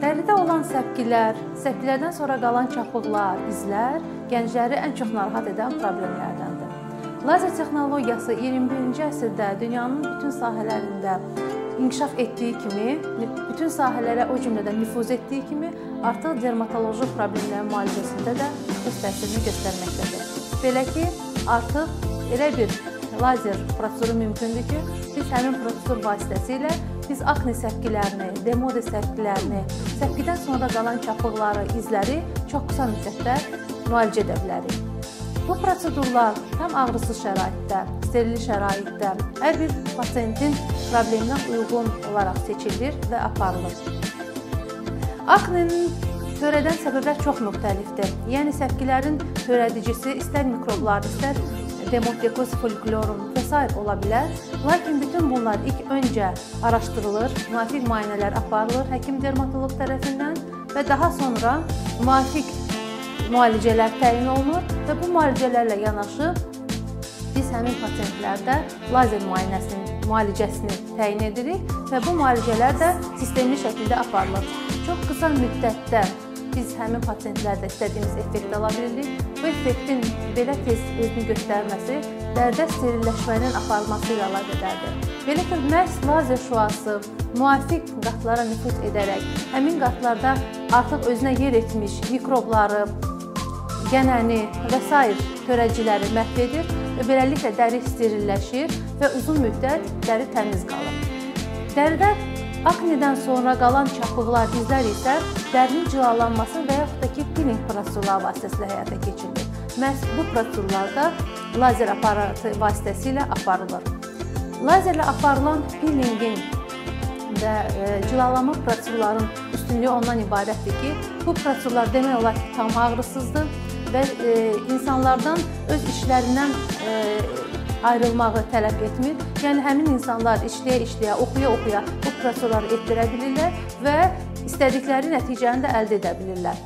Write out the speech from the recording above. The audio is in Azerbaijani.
Dəridə olan səpkilər, səpkilərdən sonra qalan çapıqlar, izlər gəncləri ən çox narahat edən problemlərdəndir. Lazer texnologiyası 21-ci əsrdə dünyanın bütün sahələrində inkişaf etdiyi kimi, bütün sahələrə o cümlədən nüfuz etdiyi kimi, artıq dermatoloji problemlərin müalicəsində də öz təsirini göstərməkdədir. Belə ki, artıq elə bir lazer proseduru mümkündür ki, biz həmin prosedur vasitəsilə biz akne səpkilərini, demode səpkilərini, səpkidən sonra qalan çapıqları, izləri çox qısa müddətdə müalicə edə bilərik. Bu prosedurlar tam ağrısız şəraitdə, steril şəraitdə hər bir pasientin probleminə uyğun olaraq seçilir və aparılır. Aknenin törədən səbəblər çox müxtəlifdir. Yəni səpkilərin törədicisi istər mikroblar, istər demodikoz folikulorum və sair ola bilər. Lakin bütün bunlar ilk öncə araşdırılır, müvafiq müayinələr aparılır həkim dermatoloq tərəfindən və daha sonra müvafiq müalicələr təyin olunur və bu müalicələrlə yanaşı biz həmin pasientlərdə lazer müalicəsini təyin edirik və bu müalicələr də sistemli şəkildə aparılır. Çox qısa müddətdə biz həmin pasientlərdə istədiyimiz effekti ala bilirik. Bu effektin belə tez özünü göstərməsi dəridə sterilləşmənin aparılması ilə əlaqədardır. Belə ki, məhz lazer şüası müvafiq qatlara nüfuz edərək həmin qatlarda artıq özünə yer etmiş mikrobları, gənəni və sair törədiciləri məhv edir və beləliklə dəri sterilləşir və uzun müddət dəri təmiz qalır. Dəridə aknedən sonra qalan çapıqlar, izlər isə dərinin cilalanması və yaxud da ki, peeling prosedurları vasitəsilə həyata keçirilir. Məhz bu prosedurlar da lazer aparatı vasitəsilə aparılır. Lazerlə aparılan peelingin və cilalama prosedurların üstünlüyü ondan ibarətdir ki, bu prosedurlar demək olar ki, tam ağrısızdır və insanlardan öz işlərindən ayrılmağı tələb etmir. Yəni həmin insanlar işləyə-işləyə, oxuya-oxuya bu prosedurları etdirə bilirlər və istədikləri nəticəni də əldə edə bilirlər.